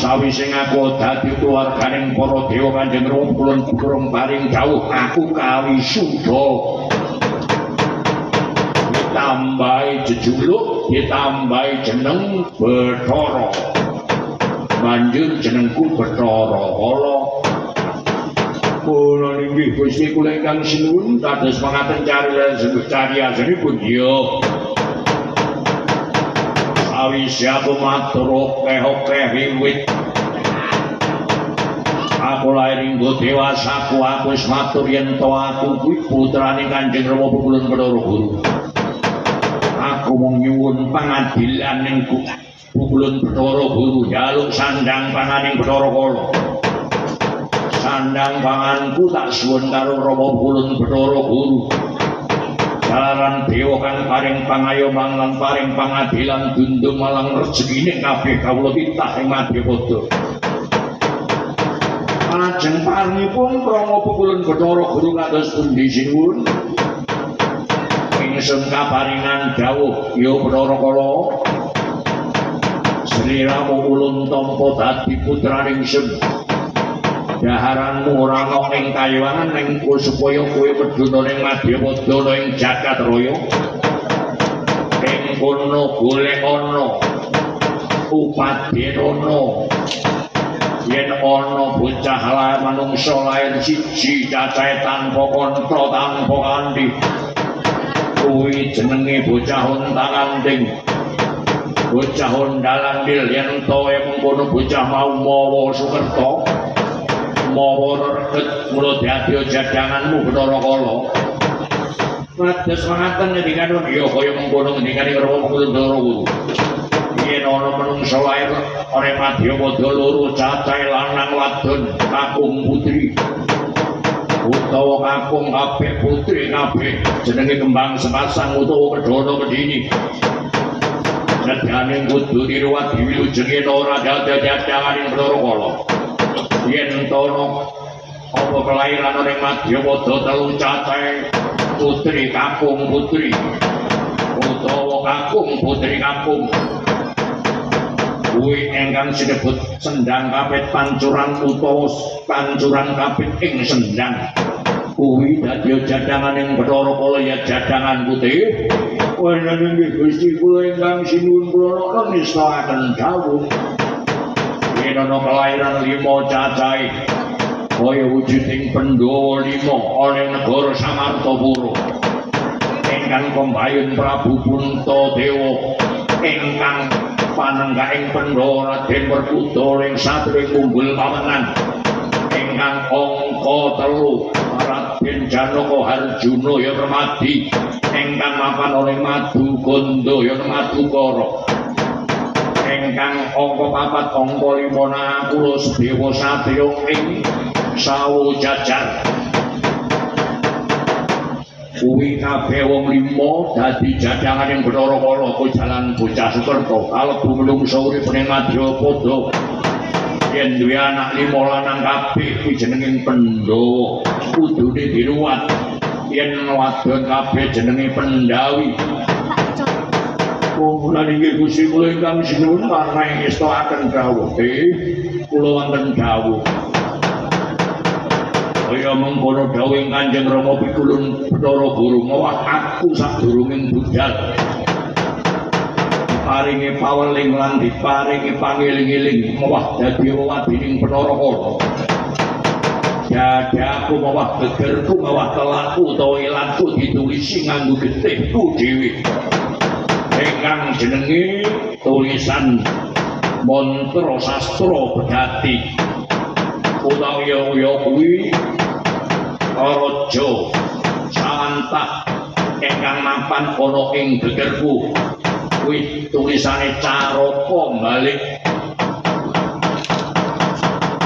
Sawise ngaku dadi keluarganing para dewa Kanjeng Rama kula durung paring dawuh aku kawisuda. Ditambahi jejuluk, ditambahi jeneng Bathara. Banjur jenengku Bathara Kala. Kula inggih Gusti kula ingkang sinuwun kados mangaten cariyasanipun ya. Sawise aku matur akeh-akeh wiwit aku lair hingga dewasaku, aku wis matur yen to aku kuwi putrane Kanjeng Rama Pukulun Bathara Guru. Aku mung nyuwun pangadilan ning Pukulun Bathara Guru, njaluk sandang panganing Bathara Kala. Sandang panganku tak suwun karo Rama Pukulun Bathara Guru. Jalaran dewa kang paring pangayoman lan paring pangadilan dundung malang rejekine kabeh kawula titah ing madyapada. Lajeng parengipun krama Pukulun Bathara Guru kados pundi sinuwun? Ingsun kaparingan dawuh ya Bathara Kala. Sliramu ulun tampa dadi putraning ingsun. Daharanmu ora ana ing kayiwangan ning supaya kowe medhuna ning madyapada ing jagat raya. Ing kono golek ana upadenono yen ana bocah lair manungsa lair siji cacahe tanpa kantha tanpa kanthi kuwi jenenge bocah ontang-anting, bocah ondal-andil. Yen to mengkono bocah mau mawa sukerta, mawa reget, mula dadi jadanganmu Bathara Kala. Kados mangaten ngendikan ya kaya mengkono ngendikane karo Bathara Guru. Yen ana manungsa lair ora madyapada loro cacahe lanang wadon kakung putri utawa kakung kabeh putri kabeh jenenge kembang sepasang utawa kedana kedini, sedane kudu diruwat diwilujenge ora dadi jadanganing Bathara Kala. Yen tono apa kelahiran ning madyapada telu cacahe putri kakung putri utawa kakung putri kakung kuwi ingkang sinebut sendang kapit pancuran utawa pancuran kapit ing sendang kuwi dadi jadanganing Bathara Kala ya jadangan putih. Wonten inggih Gusti kula ingkang sinuwun kula nistakaken dawuh yen ana kelahiran lima cacahe kaya wujuding Pandhawa lima ana ing negara Samartapura ingkang pembayun Prabu Puntadewa ingkang panenggahing Pandhawa Raden Werkudara ing satria unggul pamenang ingkang angka 3 Raden Janaka Harjuna ya Permadi ingkang mapan ana ing Madukanda ya Madukara ingkang angka 4 angka 5 Nakula Sadewa satriya ing Sawo Jajar kuwi kabeh wong lima dadi jadanganing Bathara Kala kuwi jalan bocah Sukerta kalebu menungsa urip ning madyapada yen duwe anak lima lanang kabeh kuwi jenenge Pandhawa kudune diruwat yen wadon kabeh jenenge Pendawi. Kula inggih Gusti kula ingkang sinuwun paring ngestakaken dawuh. Kula wonten dawuh. Kaya mengkono dawuh Kanjeng Rama Pikulun Bathara Guru mawah aku sadurunge budal diparingi paweling lan diparingi pangeling-eling mawah dadi wewadining Bathara Kala. Dadaku mawah gegerku mawah telakku utawa ilatku ditulisi nganggo getihku dhewe. Ingkang jenenge tulisan mantra sastra bedati utawa ya kuwi raja sawantah ingkang mapan ana ing gegerku kuwi tulisane Caraka balik.